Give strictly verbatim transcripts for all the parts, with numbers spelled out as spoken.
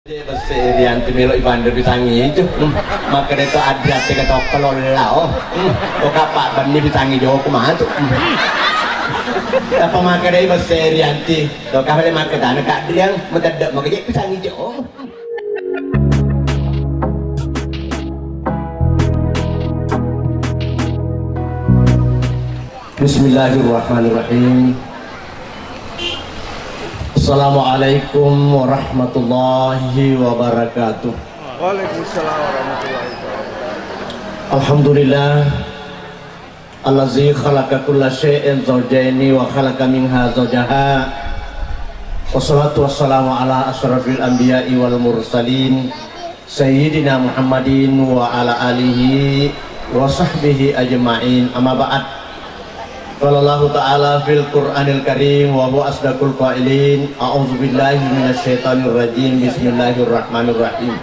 Besse Rianti melo ipanre pisang ijo. Hmm. Makkeda to Adrian tega tokko lolla, oh. Hmm. Oka pa banni pisang ijo ku matu. Hmm. Apa makkeda Besse Rianti? To ka le makkeda Kak Adrian, matedde makeje pisang ijo. Bismillahirrahmanirrahim. Assalamualaikum warahmatullahi wabarakatuh. Waalaikumsalam warahmatullahi wabarakatuh. Alhamdulillah, allazi khalaqa kulla syai'in zaujaini wa khalaqa minha zaujaha. Wassalatu wassalamu ala asyrafil anbiya'i wal mursalin, Sayyidina Muhammadin wa ala alihi wa sahbihi ajma'in. Amma ba'd. Qala Allahu ta'ala fil Qur'anil Karim wa huwa asdaqul qailin. A'udzu billahi minasy syaithanir rajim. Bismillahirrahmanirrahim.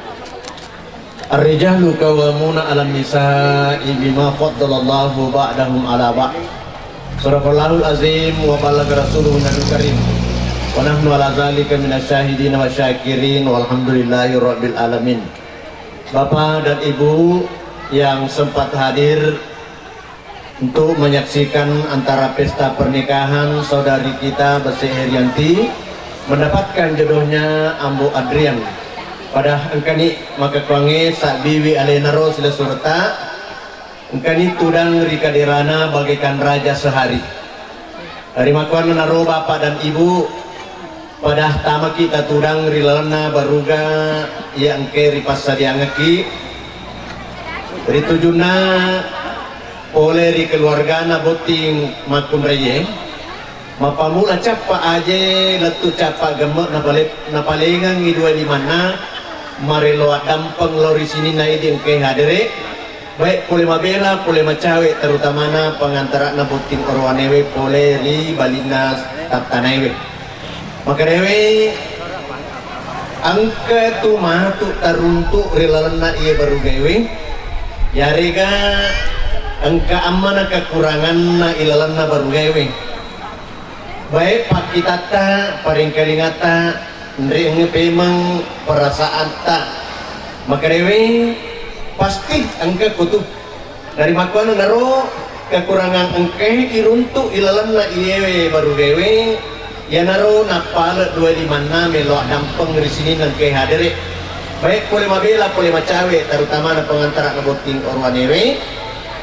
Ar-rijalu qawwamuna 'alan nisa'i bima faddalallahu ba'dahum 'ala ba'd. Shadaqallahul azim wa ballagha rasuluhun nabiyul karim. Wa nahnu 'ala dzalika minasy syahidin wa syakirin walhamdulillahi rabbil alamin. Bapak dan Ibu yang sempat hadir untuk menyaksikan antara pesta pernikahan saudari kita Besse Herianti mendapatkan jodohnya Ambo Adrian. Pada engkani makkekkuangnge sabbiwi alenaro silessuretta, engkani tudang ri kaderana bagaikan raja sehari. Rimakkuannanaro Bapak dan Ibu, pada tamaki tatudang ri lalenna baruga iya engkae ripassadiangekki, ritujunna pole ri keluargana botting makkunraie, mappammula cappa aje lettu cappa gemme napale-, napalengengngi dua limanna marelo addampeng lao ri sininna idi engkae hadere, baik pole mabela, pole macawe, terutamana pangantara'na botting orowanewe pole ri balinna tattanaewe. Makkedaewe, engka tu matu taruntu ri lalenna iye barugaewe, yarega engka ammana kekuranganna ilalenna barugaewe. Baik pakkitatta, parengkalingatta, nriengnge pemeng perasaatta. Makkedaewe, pasti engka kutu. Narimakkuannanaro kekurangan engkae iruntu ilalenna iyewe barugaewe, iyanaro nappale dua limanna melo addampeng ri sininna engkae hadere. Baik pole mabela, pole macawe, terutamana pangantara'na botting orowanewe,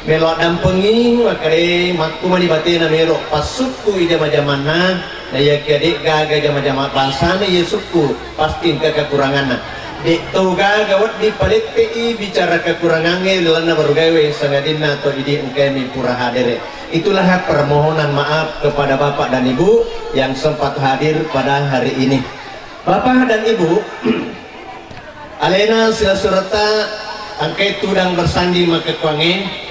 melo addampengngi, makkeda makkumani batena melo passukku i jama-jamanna, naiyakia de'gaga jama-jama bangsana iye sukku, pasti engka kekuranganna. De'to gaga wedding palette'i bicara kekurangangnge ri lalenna barugaewe, sangadinna to idi engkaemi pura hadere. Itulah permohonan maaf kepada Bapak dan Ibu yang sempat hadir pada hari ini. Bapak dan Ibu, alena silessuretta engkae tudang bersanding makkekkuangnge,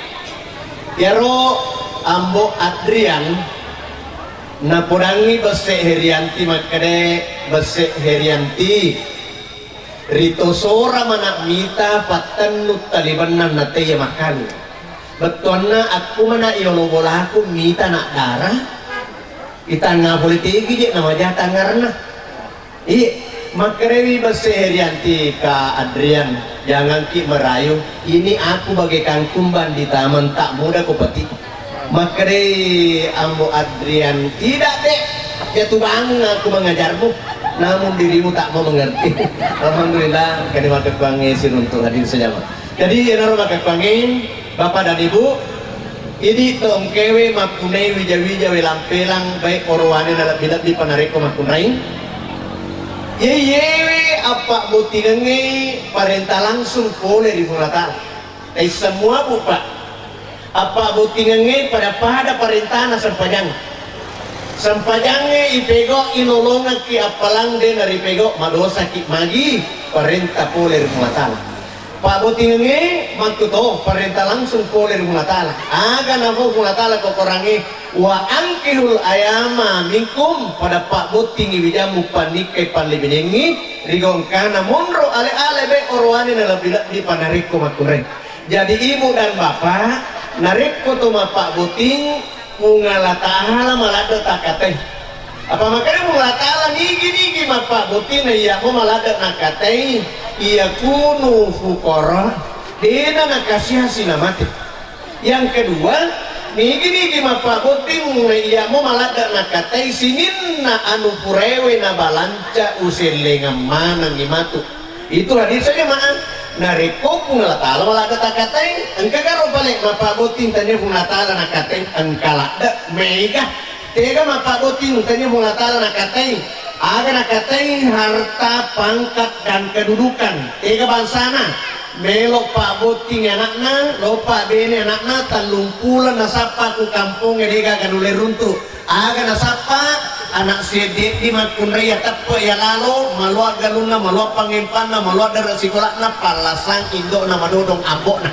iyaro Ambo Adrian napodangngi Besse Herianti makkeda, Besse Herianti, rito sora mana mita pattennu talibenna nateiya makkalu. Bettuanna akku mana yolo bolaku mita nak dara, itangnga pole tegi je namaja tangngarenna. Iye, makkedaewi Besse Herianti, Kak Adrian, jangangki merayu, ini aku bagaikan kumbang di taman, tak mudah kupeti. Makkedai Ambo Adrian, tidak, Dek, jatuh bangun aku mengajarmu, namun dirimu tak mau mengerti. Alhamdulillah, kalimat kekuangi siruntu hadir sejama. Jadi, iyanaro makkekkuangnge, Bapak dan Ibu, idi to engkaewe makkunai wija-wija welang-pelang, baik orowane nalebbi-lebbi pa narekko makkunrai. Iye-iyewe appabbottingengnge parenta langsung pole ri Puang Allah Ta'ala. Taisseng muabu, Pak. Appabbottingengnge pada-pada parentana sempajang. Sempajangnge ipego, inolongekki appalang de naripego, madosaki magi parenta pole ri Puang Allah Ta'ala. Pabbotingengnge makkuto, parenta langsung pole ri Puang Allah Ta'ala. Aga nafau Puang Allah Ta'ala ko Korangnge, "Wa ankihul ayama minkum," pada pabbottingi wijammu pannikkai pallibinengngi, rigongkana monro ale-ale be orowane nalebbi-lebbi panarekko makkunrai. Jadi ibu dan bapak, narekko to mappabboting, Puang Allah Ta'ala maladde takkatai. Apa makanya Puang Allah Ta'ala nigi-nigi Mappabotting na iyamo maladde nakkatai, iya kunu fuqara, dena nakasiasi namate. Yang kedua, nigi-nigi mappabotting na iyamo maladde nakkatai sininna anu puraewe nabalanca usellengeng manengngi matu. Itu hadis saja, maaf. Narekko Puang Allah Ta'ala maladde takkatai, engka garo pale mappabotting tania Puang Allah Ta'ala nakkatai, engka ladde, mega. Tega mappabotting tania Puang Allah Ta'ala nakkatai. Aga nakkatai? Harta, pangkat, dan kedudukan. Tega bangsana? Melo pabbotting anakna, lo pabbene anakna, tallumpulo nasappa ku kampongnge, dega gaga nulle runtu. Aga nasappa? Anak seddi makkunrai ya teppe ya lalo, maloa galunna, maloa pangempanna, maloa dere sikolana, pallasang indokna madodong ambokna.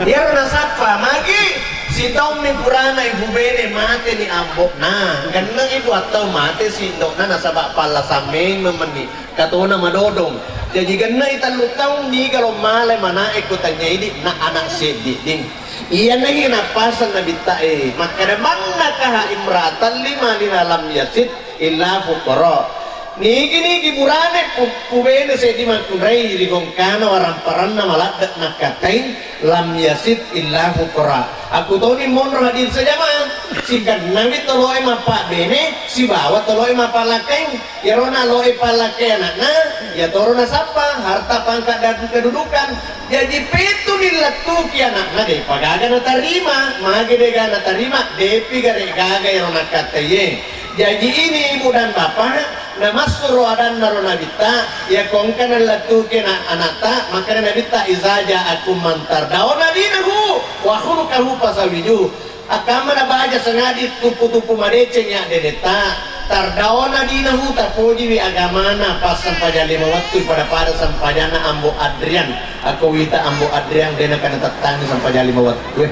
Iyaro nasappa, magi sitaummi purana ibu bene mate ni ambokna. Genneng ibu atau mate si indokna nasaba pallasang memeng ni katona madodong. Jaji gennai tellu taung niga lo male manae ko tanya idi na anak seddi ding. Iyanahi nappasang nabitta e, makkada, "Mannakaha imra'atan lima lina lam yasid illa fuqara." Nigi-nigi burane pu-, pubene seddi makkunrai ri gongkana waramparanna maladde nakkatai, lam yasid illa fuqara. Aku toni monro hadir sajamaah, sikennami toloe mappabene sibawa toloe mappalakai. Iyarona loe pallakkai anakna, iyatoro nasappa harta, pangkat, dan kedudukan. Jaji petuni lettuki anakna depa gaga natarima, magi dega natarima, depi gare gaga iyaro nakkattaiye. Jaji ini ibu dan bapak, namassuro adanna ro nabitta, iya kongka nalettuki na-, anakta, makana nabitta, "Iza ja'akum man tardawna dinahu wa khuluquhu fazawwijuh." Akkamana baja sangadi tuppu-tuppu madeceng ya denetta, tardawna dinahu, tapojiwi agamana, pas sempajang lima wettu pada-pada sempajanna Ambo Adrian. Ako wita Ambo Adrian dena kana tettangi sempajang lima wettu. Eh,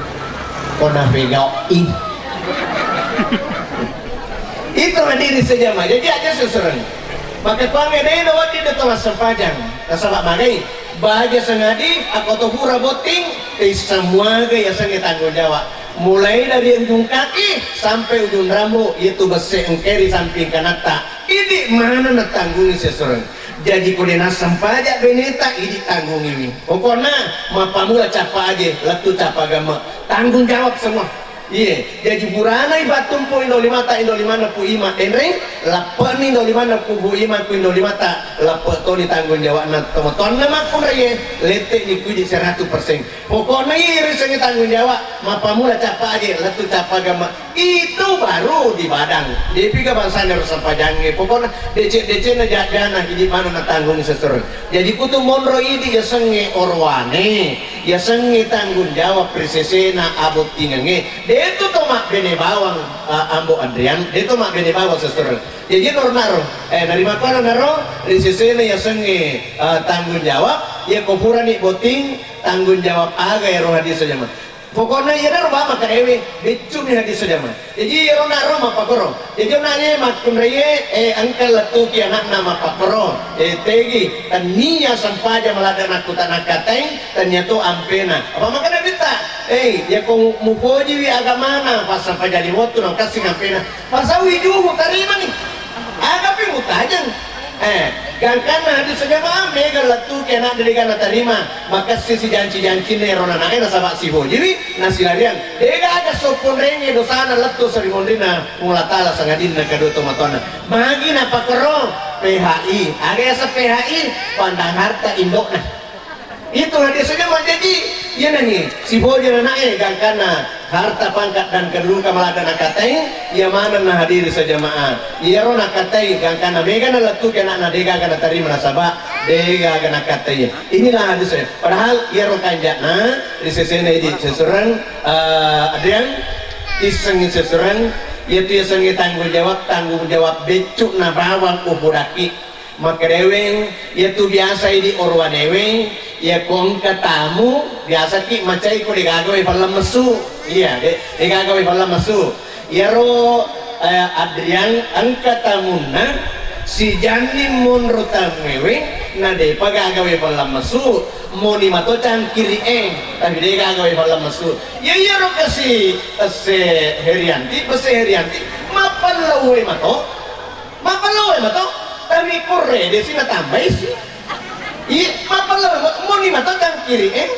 kona pegau ih. Itu hadiri sejama. Jadi aja sesereng. Maka kuange dena wadi de tola sempajang. Nasaba magai baja sangadi, ako to hura botting, tei semuaga yasengnge tanggung jawab. Mulai dari ujung kaki sampai ujung rambut, itu besse engke ri samping kanatta. Idi mana natanggungi sesereng. Jaji ko de nassempajang beneta, idi tanggungiwi. Pokokna mappamula cappa aje, lettu cappa gemme. Tanggung jawab semua. Iye, jaji purana ibattumpu indo limata, indo limanna pu ima denreng, lappe'ni indo limanna pu bu ima ku indo limata, lappe' toni tanggung jawabna tomatoanna makkunraiye, lette'ni kuji seratu persen. Pokokna iye risengnge tanggung jawab, mappamula cappa aje, lettu cappa gemme, itu baru di badang. Depiga bangsana ro sempajangnge, pokokna decek-decekna jajana, idi mana natanggung sesereng. Jaji kutu monro idi yasengnge orowane, yasengnge tanggung jawab ri sesena abottingengnge. Detu to mabbene bawang, a, Ambo Adrian, detu mabbene bawang sesereng. Jaji noro naro, eh, narimakkono naro ri sesena yasengnge, eh, tanggung jawab, iya ko purani botting, tanggung jawab aga ero hadis jama. Pokokna iyanaro bama kaewe, beccumi hadis jama. Jaji iyaro naro mappakoro. Jaji onangnge makkunraiye, eh, engka lettuki anakna mappakoro. Eh, tegi, tennia sempaja maladde nakkuta nakkatai, tennia to ampena. Apa makana bitta? Eh, yako mupojiwi agamana, pas sempaja lima wettu na kasing ampena. Pasawi juhu tarimani. Agapi mutajeng. Eh, gangkanna hadis jamaah mega lettuki anakna dega natarima, makessing sijanci-jancinna ero nanae nasaba sibojiwi nasilariang. Dega aga sopponrengnge dosana lettu sarimonrinna Puang Allah Ta'ala sangadinna kedua tomatoanna. Magi napakero P H I, aga yaseng P H I, pandang harta indokna. Itu hadis saja mah. Jadi, iyanangngi siboja nanae gangkanna harta, pangkat, dan kedudukan maladde nakkatai, iya manenna hadiri sejamaah. Iyaro nakkatai gangkanna mega nalettuki anakna, degaga natarima nasaba degaga nakkatai. Inilah hadis saya. Padahal iyaro kanjana ri sesena idi sesurang, eh, Adrian, issengngi sesurang, iyatu yasengnge tanggung jawab, tanggung jawab beccu na bawang upodaki. Makkedaweng, iyatu biasa idi orowanewe, iyako engka tamu, biasaki macai ko degaga wae pallang messu. Iya, de-, degaga wae pallang messu. Iyaro, eh, Adrian engka tamunna, sijanni monro tamuewe, na depa gaga wae pallang messu. Moni mato cangkiri e, tapi degaga wae pallang messu. Iya, iyaro kasi esse Herianti, pesse Herianti, mappallau wae mato. Mapa Lo mato, tapi kurre de sina tambai si. Iya, mapallo moni mato tangkiri, eh.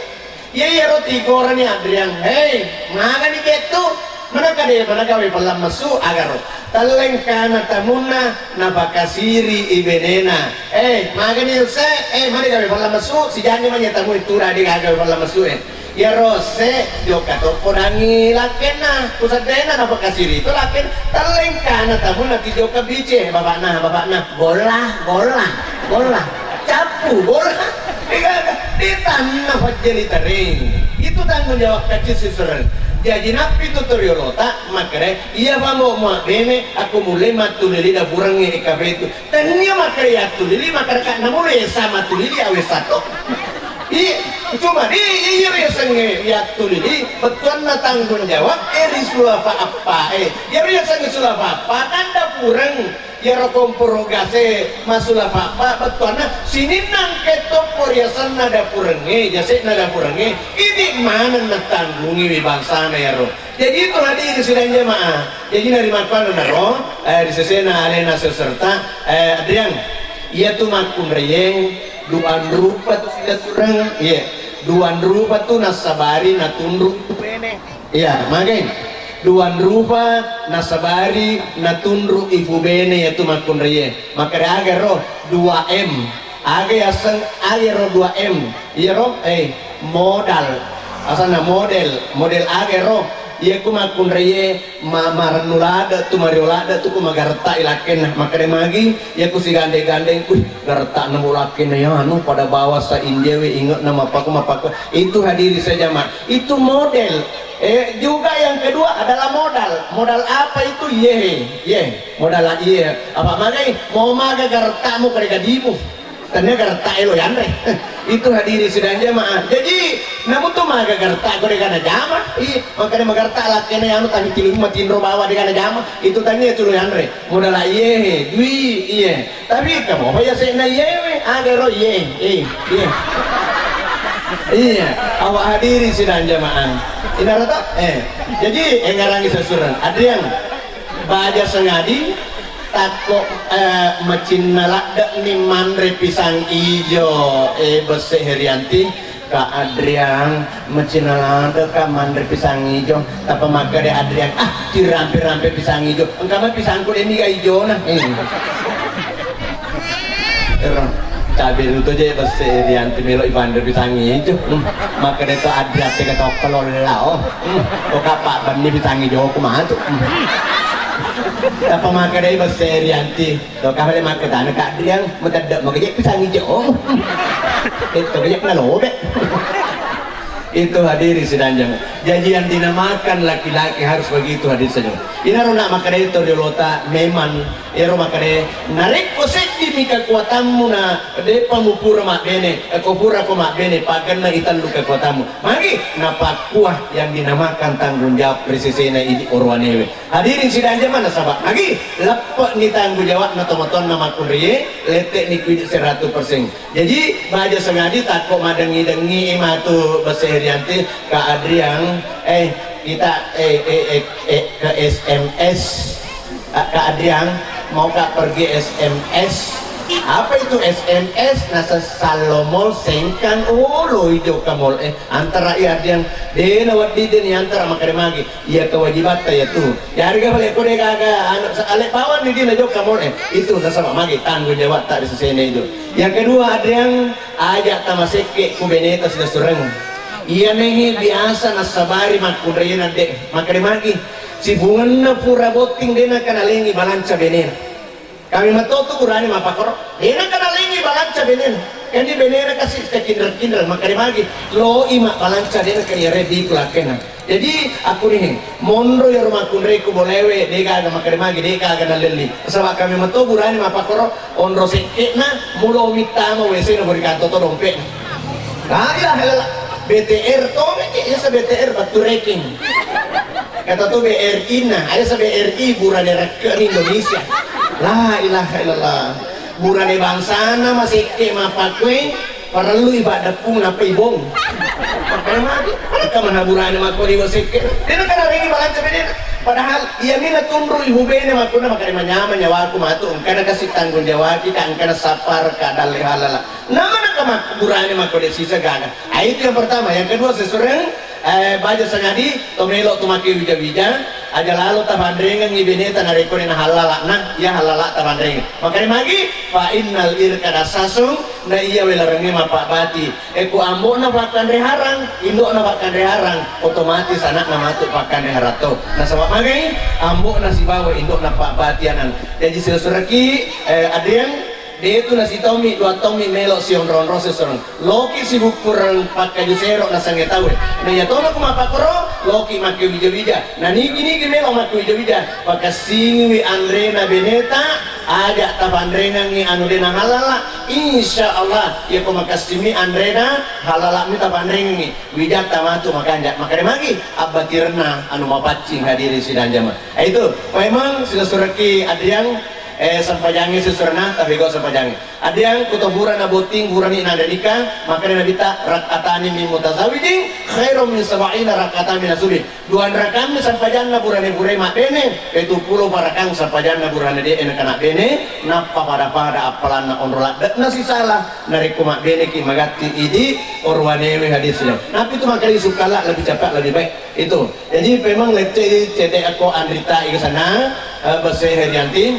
Iya, iya, roti goreng ni Adrian. Hei, magani gettu? Mana kade, mana gawe pallang mesu agaro. Tellengkana tamunna napakasiri ibenena. Eh, magani se, eh, mana gawe pallang mesu? Sijanni manya tamu itu radi gawe pallang mesu, eh. Iyaro se jokka to podangi lakkenna, kuseddena napakasiri itu lakken tellengkana tamu nati jokka bice, bapakna, bapakna, golla, golla, golla, cappu, golla. Ega, ega, ditanna pajjali tareng. Itu tanggung jawab kecil susuren. Jaji nappi tu toriolota, makre, iya pambo mua bene, aku mulai matulili dapurengnge ekafe itu. Tennia makkeda yattulili, makkeda ka namulu esa mattulili awe sato. I, cuma di, iya riasengnge yattulili, bettuanna tanggung jawab, eh, ri sulafa appa, eh. Iya riasengnge sulafa appa, kan dapureng, iyaro komporo gase masulafa appa, bettuanna sininna engke toppo riasenna dapurengnge, jase'na dapurengnge, idi maneng nattanggungiwi bangsana iyaro. Jadi itu hadirin sidang jamaah. Jadi narimakkuannanaro, eh, ri sesena alena seserta, eh, Adrian, iyatu makkunraiye duan rupa tu silatureng, iya, duan rupa tu nassabari natunru ifu bene. Iya, magai. Duan rupa nassabari natunru ifu bene iyatu makkunraiye. Makkeda aga ro, dua M. Aga yaseng, aga ro dua M. Iyaro, eh, modal. Asanna model, model aga ro. Iya ku makkunraiye ma-, marennu lade tu, mario lade tu ku magaretta i lakkenna. Makkeda magi, iya ku sigandeng-gandeng, wih, garetta na bo lakkenna ya anu pada bawa sa India we ingetna mappaku, mappaku. Itu hadiri saya jamaah. Itu model. Eh, juga yang kedua adalah modal. Modal apa itu? Iye, iye. Modal iye. Apa magai? Mau maga garettamu kare gadimu. Tennia garetta elo yanre. Itu hadiri sidang jamaah. Jadi, namu tu maga garetta ko dega najama. Iya, makkeda magaretta lakkena yanu tapi tilung matinro bawa dega najama. Itu tennia tu lo yanre. Modal iye, dui iye. Tapi kamu apa ya sena iye we? Aga ro iye, eh, iye. Iya, awak hadiri sidang jamaah. Inaro to? Eh, jadi engarangi sesuran. Adrian, baja sengadi, takko, eh, macinna ladde ni manre pisang ijo, eh, Besse Herianti, Kak Adrian, macinna ladde ka manre pisang ijo, tappa makkeda Adrian, ah, cirampe-rampe pisang ijo, engka mai pisangku demi ga ijona. Eh. Ero, cabe tu je Besse Rianti melo ipanre pisang ijo. Hmm. Makkeda to Adrian tega tokko lolla, oh. Hmm. Oka pa banni pisang ijo ku matu. Hmm. Tappa makkeda Besse Rianti, to ka le makkeda Kak Adrian, matedde mo je pisang ijo. Hmm. Itu je na lobe. Itu hadiri sidang jamaah. Jadi yang dinamakan laki-laki harus begitu hadiri saja. Inaro nak makkeda itu riolota memang ero makkeda narekko seddi mi kekuatanmu na depa mupura mabbene, eh, ko pura ko mabbene, pagenna itallu kekuatanmu. Magi napakkua yang dinamakan tanggung jawab ri sesena idi orowanewe. Hadirin sidang jamaah nasaba magi leppe ni tanggung jawab na tomatoanna makkunrie, lette ni kuidi seratus persen. Jadi, baja sengadi takko madengi-dengi matu Besse Herianti, Kak Adrian, eh, kita, eh, eh, eh, eh, ke S M S. Ah, Kak Adrian, mau Kak pergi S M S? Apa itu S M S? Nasa Salomon Sengkang, oh, lo ijo kamol, eh, antara iya Adrian, dena waddi deni antara makare magi. Iya kewajibatta iya tu. Yarega pale ko de gaga anu ale bawang ni dina jokka mone. Itu nasaba magi tanggung jawab ta ri sesena itu. Yang kedua Adrian, aja tamasekke ku beneta sida sureng. Iya nehe biasa nasabari makkunraiye nadde makkeda magi. Sipungenna pura botting dena kanalengi balanca benena. Kami matotu burane mappakoro. Dena kanalengi balanca benena. Kani benena kasi kakinreng-kinreng makkeda magi. Lo ima balanca dena kani yare di kulakkena. Jadi aku nih monro yaro makkunreku bolewe dega aga makkeda magi dega aga nalelli. Saba kami mato burane mappakoro onro sekkena mulo mittama W C na bori kanto to dompe. La ilaha illallah. B T R to meke yasa B T R batu reking. Kata tu B R I na, aja sa B R I burane rekke ni Indonesia. La ilaha illallah. Burane bangsana masekke mappakue, Parellui paddeppung nappa ibong. Makanya magi, engka mana burane makko liwe' sekke'. Dena kana rengi balanca bedena. Padahal iya mina tunru ibu bene makkunna makanya manyameng nyawaku matu engkana kasi tanggung jawabki ka engkana sapar ka dalle halala. Namana ka mak-, burane makko de' sisa gaga. Ah, itu yang pertama. Yang kedua, sesureng, eh, baja sangadi, to melo tu make wija-wija, aja lalo tapanrengengi beneta narekko de' nahallala'na, iya hallala' tapanrengeng. Makanya magi, fa innal irka dassasung, na iya welarengnge mapabbati. E, ku ambo'na pakkanre harang, indo'na pakkanre harang, otomatis ana'na matu pakkanre harang to. Nasaba' magai, ambo'na sibawa indo'na pabbati anang. Jaji, sesureki, eh, Adrian, de' tu nasitaummi, dua taummi melo sionro-onro sesureng. Loki sibukkureng pakkaju sero nasengnge tauwe. Na iya tona ku mappakkoro, loki makke wija-wija. Na nigi-nigi melo makke wija-wija, pakessingiwi anrena beneta, aja tapanrengengi anu de' nahalala. Insya Allah, iya ko makessimi anrena, halala'mi tapanrengengi. Wijatta matu makanja'. Makanya magi abbatirenna anu mapaccing hadirin sidang jamaah. Eh, itu, memang sila suraki Adrian, eh, sempajangi sesurna, tapi kok sempajangi. Adrian, kuto pura na botting, purani nanre nikah, makanya Nabitta, rakatani min mutazawijin, khairum min sab'ina rakatan min nasubin. Dua rakammi sampajanna burane purai mabbene, pitu pulo parakang sampajanna burane de' nakana bene, nappa pada-pada appalanna onro ladde'na sisala, narekko mabbeneki magatti idi, orwanewe hadisnya. Napi tu makali sukalla lebih cepat, lebih baik. Itu. Jadi memang lecce cedde' ako anrita iga sana, eh, Bese Herianti,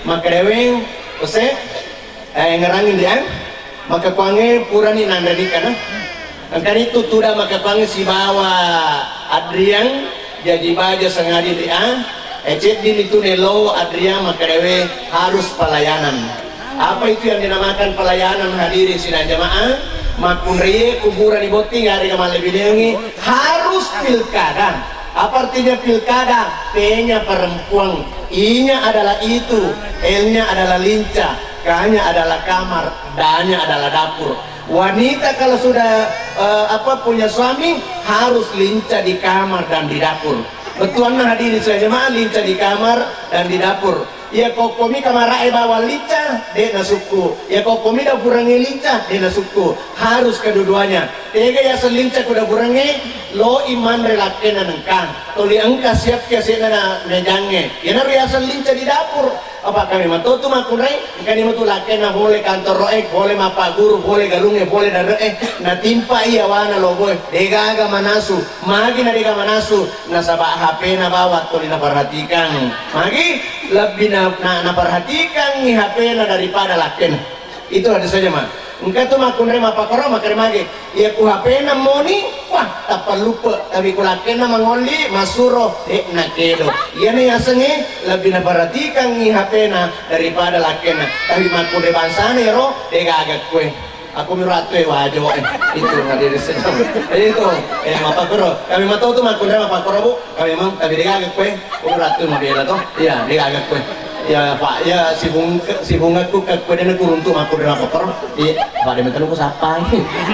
makadeweng, Bese, eh, ngerangin dia, maka kuange purani nanre nikana. Engkani tu tuda maka kuange sibawa Adrian, jadi baja sangadi dia, eh, ceddi itu nelo Adrian makadewe harus pelayanan. Apa itu yang dinamakan pelayanan hadirin sidang jamaah? Makkunraie kuburan di botting hari kemalle binengi harus pilkada. Apa artinya pilkada? P-nya perempuan, I-nya adalah itu, L-nya adalah lincah, K-nya adalah kamar, D-nya adalah dapur. Wanita kalau sudah, eh, apa, punya suami harus lincah di kamar dan di dapur. Bettuanna hadirin sidang jamaah, lincah di kamar dan di dapur. Iya kokkomi kamara'e bawang lincah, de' nasukku. Iya kokkomi dapurengnge lincah, de' nasukku. Harus kedua-duanya. Tega yaseng lincah ku dapurengnge, lo i manre lakkenna nengka. Toli engka siapki ase'na na mejangnge. Iyanaro yaseng lincah di dapur. Apa kami matotu makkunrai, engkani matu lakkenna pole kantoro'e, pole mappaguru, pole galungnge, pole dare'e. Natimpa iya wana loboe. Degaga manasu. Magi na dega manasu, nasaba' H P-na bawang tuli naperhatikan. Magi lebbi na, na, naperhatikangngi H P-na daripada lakken. Itu ada saja, Ma. Engka tu makkunrai mappakkoro, makkeda magi. Iya ku H P-na moni, wah, tappa luppe. Tapi ku lakkenna mangolli, masuro, de' nakedo. Iyana yasengnge lebbi naperhatikangngi H P-na daripada lakkenna. Tapi makkunrai bangsana ero, degaga kue. Aku mi ratu e wajo e. Itu hadirin sidang. Itu. Eh, mappakkoro. Kami matotu makkunrai mappakkoro, Bu. Kami memang tapi degaga kue. Aku ratu mabela to. Iya, degaga kue. Ya, Pak, ya sibung sibungakku ke kue dena kuruntu makkunrai mappakkoro. Iya, Pak, de' metanu ku sapa.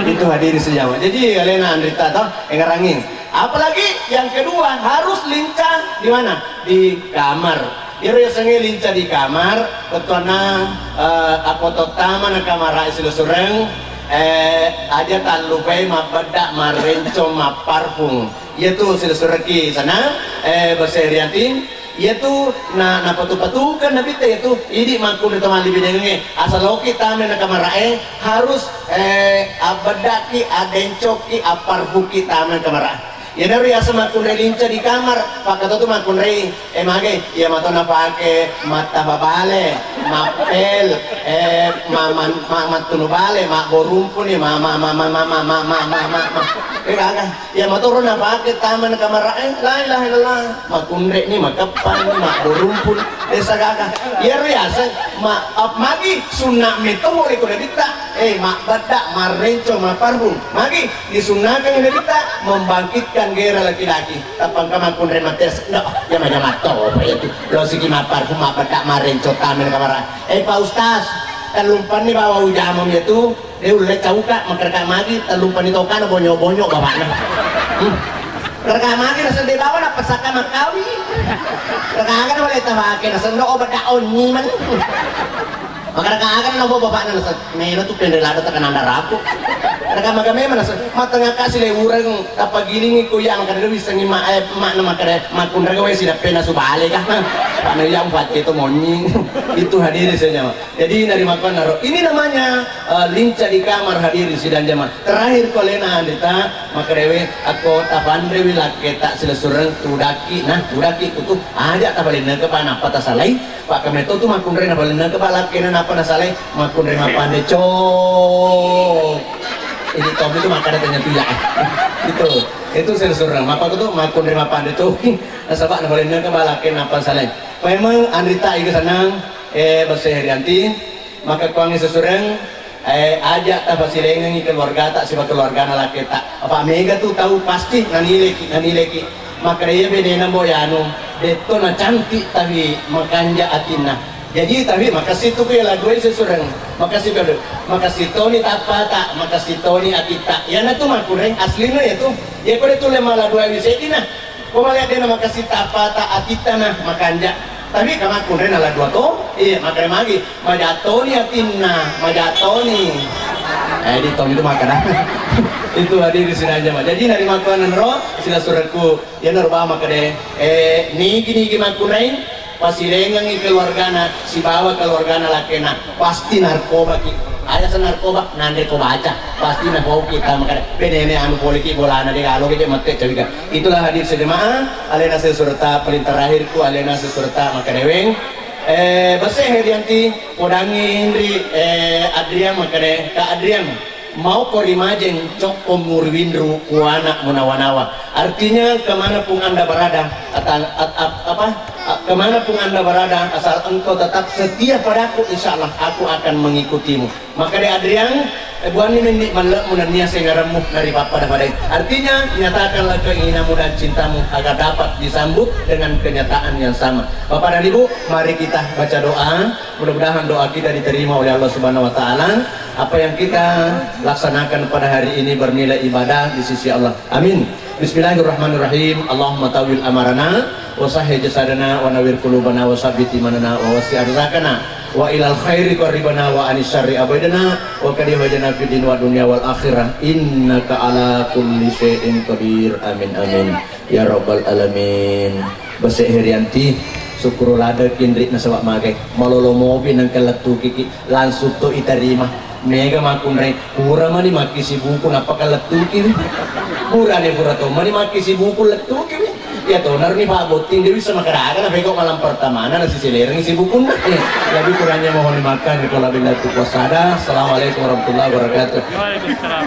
Itu hadirin sidang. Jadi alena anrita to, engarangin. Apalagi yang kedua harus lincah di mana? Di kamar. Iyaro yasengnge lincah di kamar, bettuanna, eh, akko tottama na kamara e silosureng, eh, aja tallupai mabbedda, marrenco, mapparfum. Iyatu silosurengki sana, eh, Bese Rianti, iyatu na, napatu-patukan nabitta iyatu, idi makkunrai to malli bidengengnge, asal loki tama na kamara e, harus, eh, abbeddaki, addencokki, apparfumki tama na kamara e. Iyanaro riaseng makkunrai lincah di kamar, pakkatotu makkunrai, eh, mage, iya mato napake mattaba bale, mappel, eh, ma-, ma-, ma-, mattunu bale, mabborumpuni, ma-, ma-, ma-, eh, gaga. Iya matoro napake tama na kamara, eh, la ilaha illallah, makkunrai ni, makeppa ni, mabborumpuni, desa gaga. Iyaro riaseng, ma-, ap-, magi sunna metto pole ko nabitta, eh, mabbedda, marrenco, mapparfum. Magi Disunnakang nabitta membangkitkan gairah laki-laki. Tappa engka makkunrai mate sendo, jama-jama topa itu. Lo siki mapparfum, mabbedda, marrenco tama na kamara. Eh, Pak Ustaz, tellumpanni bawa ujamam ya tu. De' ulle cauka, makkerka magi, tellumpanni tokana bonyo-bonyo bapakna. Hmm. Kerka magi naseng de' bawa napasaka makkawi. Kerka aga na boleh tapake naseng do, oh, bedda onni man. Makkeda, "Aga na bapakna?" Naseng, "Mena tu penre lada tekananda raku." Makkeda, "Maga memang?" Naseng, "Matengaka silewureng, tappa gilingi ko iya." Makkeda, "Wissengi ma, eh, makna makkeda, makkunraga wae sidappena subale ka." Makna iya upatte to monying. Itu hadirin sidang jamaah. Jadi narimakkuannaro. Ini namanya, eh, lincah di kamar hadirin sidang jamaah. Terakhir ko alena andita, makkedae, "Akko tapanrewi lakketa silessureng, tudakki, nah, tudakki kutu, aja tapalenneke pa nappa tasalai." Pak, kametto tu makkunrai napalenneke pa lakkena nappa nasalai, makkunrai mappanre cok. Ini Tommy tu makkeda tanya tu ya. Itu, itu silessureng. Mappaku tu makkunrai mappanre cok. Nasaba napalenneke pa lakkena nappa nasalai. Memang andita iga senang, eh, Besse Herianti. Makkekkuangngi sesureng, eh, aja tapasilengengngi keluargata siba keluargana lakketa. Apa mega tu tau pasti nanileki, nanileki. Makkeda iya benena mbo yanu, detto na cantik tapi makanja atinna. Jadi tapi makessing tu ku iya laduai sesureng. Makessing tu, makessing toni tappata, makessing toni atitta. Iyana tu makkunrai aslina ya tu. Iya ko de tu le mala duai seddi na. Ko malihat de na makessing tappata atitta na makanja. Tapi kamakkunrai na la dua to, iya, makkeda magi, maja toni atinna, maja toni. Eh, di toni tu makkeda. Itu hadirin sidang jamaah. Jadi narimakkuannanro, silessurekku, iyanaro ba makkeda, eh, nigi-nigi makkunrai, pasilengengngi keluargana, sibawa keluargana lakkena, pasti narkobaki. Aja se narkoba, nanre ko baca, pasti napauki tama kada. Benene anu poleki bolana de galo ge mette cewika. Itulah hadir sejamaah, alena sesurta paling terakhirku, alena sesurta makkedeweng. Eh, Besse Herianti, podangi Indri, eh, Adrian makkede, Kak Adrian, mau ko ri Majeng, cokko muriwinru, kuana munawa-nawa. Artinya, kemana pun Anda berada, ata-, at-, ap-, apa, a-, kemana pun Anda berada, asal engkau tetap setia padaku, insya Allah aku akan mengikutimu. Makkede Adrian, eh, buanni menni malle'mu nennia sengaremmu nari pappada-padai. Artinya, nyatakanlah keinginanmu dan cintamu agar dapat disambut dengan kenyataan yang sama. Bapak dan Ibu, mari kita baca doa. Mudah-mudahan doa kita diterima oleh Allah Subhanahu wa Ta'ala. Apa yang kita laksanakan pada hari ini bernilai ibadah di sisi Allah. Amin. Bismillahirrahmanirrahim. Allahumma tawil amarana, wa sahih jasadana, wa nawir qulubana, wa sabbit imanana, wa wasi arzakana, wa ilal khairi qarribana, wa anis syarri abaidana, wa qadi hajana fid din wa dunya wal akhirah. Innaka ala kulli syai'in qadir. Amin, amin. Ya Rabbal Alamin. Besse Herianti, syukur ladeki Indri nasaba magai. Malolo mopi nengka lettukiki, langsung to itarima. Mega makkunrai, pura mani makkisi buku nappa ka lettuki. Pura ne pura to mani makkisi buku lettuki. Ya to narni Pak Botting Dewi sama keraga na peko malam pertama na nasi selereng si bukunna. Eh, lebih kurangnya mohon dimaafkan kalau bila itu puasada. Assalamualaikum warahmatullahi wabarakatuh. Waalaikumsalam.